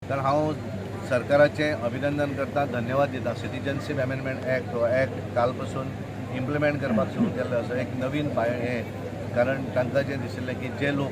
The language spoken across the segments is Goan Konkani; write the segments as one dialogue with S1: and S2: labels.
S1: तर हांव सरकाराचें अभिनंदन करता, धन्यवाद दिता. सिटीजनशीप अमेंडमेंट एक्ट हो एक्ट काल पासून इम्प्लिमेंट करपाक सुरू केल्लो आसा. एक नवीन हें, कारण तांकां जें दिशिल्लें की जे लोक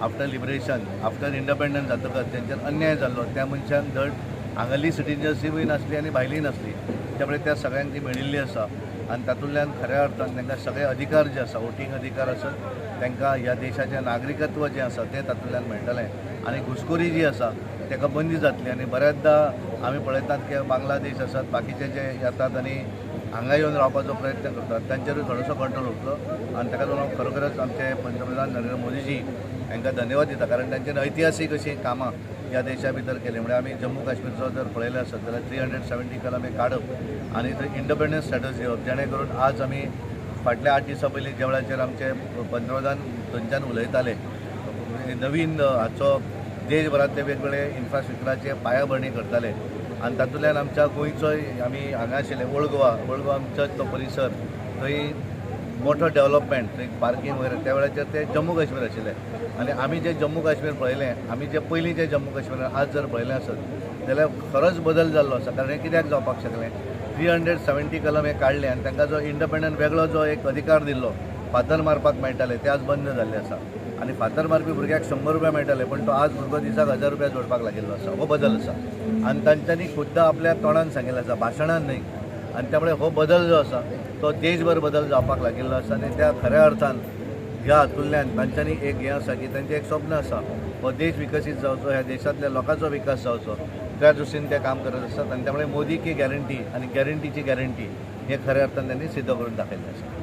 S1: आफ्टर लिबरेशन, आफ्टर इंडिपेंडन्स जातकच तेंचेर अन्याय जाल्लो त्या मनशान धड हांगाली सिटीजनशीपूय नासली आनी भायलीय नासली, त्यामुळे त्या सगळ्यांक ती मेळिल्ली आसा. आनी तातूंतल्यान खऱ्या अर्थान तांकां सगळे अधिकार जे आसा, वोटींग अधिकार आसत, तांकां ह्या देशाचें नागरिकत्व जें आसा तें तातूंतल्यान मेळटलें आनी घुसखोरी जी आसा ताका बंदी जातली. आनी बऱ्याचदा आमी पळयतात की बांगलादेश आसात, बाकीचे जे येतात आनी हांगा येवन रावपाचो प्रयत्न करतात तांचेरूय थोडोसो कंट्रोल उरतलो. आनी ताका लागून हांव खरोखरच आमचे पंतप्रधान नरेंद्र मोदीजी हांकां धन्यवाद दिता, कारण तांच्यानी ऐतिहासीक अशीं कामां ह्या देशा भितर केली. म्हणजे आमी जम्मू काश्मीरचो जर पळयलें आसत जाल्यार 370 कलम हें काडप आनी थंय इंडिपेंडन्स स्टेटस दिवप, जेणे करून आज आमी फाटल्या 8 दिसां पयलीं ज्या वेळाचेर आमचे पंतप्रधान थंयच्यान उलयताले, नवीन हाचो देशभरांतले वेगवेगळे इन्फ्रास्ट्रक्चराचे पायाभरणी करताले आनी तातूंतल्यान आमच्या गोंयचोय आमी हांगा आशिल्ले ओल्ड गोवा, ओल्ड गोवा आमचो तो परिसर थंय मोठो डेवलपमेंट, थंय पार्किंग वगैरे त्या वेळाचेर ते जम्मू काश्मीर आशिल्ले. आनी आमी जे जम्मू काश्मीर पळयलें, आमी जे पयलीं जे जम्मू काश्मीर आज जर पळयलें आसत जाल्यार खरोच बदल जाल्लो आसा. कारण हें कित्याक जावपाक शकलें, 370 कलम हें काडलें आनी तांकां जो इंडिपेंडंट वेगळो जो एक अधिकार दिल्लो, फातर मारपाक मेळटाले ते आज बंद जाल्ले आसा. आनी फातर मारपी भुरग्याक 100 रुपया मेळटाले, पण तो आज भुरगो दिसाक 1000 रुपया जोडपाक लागिल्लो आसा. हो बदल आसा आनी तांच्यांनी खुद्द आपल्या तोंडान सांगिल्लें आसा, भाशणान न्हय. आनी त्यामुळे हो बदल जो आसा तो देशभर बदल जावपाक लागिल्लो आसा. आनी त्या खऱ्या अर्थान ह्या हातूंतल्यान तांच्यांनी एक हें आसा की तांचें एक स्वप्न आसा, हो देश विकसीत जावचो, ह्या देशांतल्या लोकांचो विकास जावचो, त्या दृश्टीन ते काम करत आसात. आनी त्यामुळे मोदी की गॅरंटी आनी गॅरंटीची गॅरंटी हें खऱ्या अर्थान त्यांनी सिद्ध करून दाखयल्लें आसा.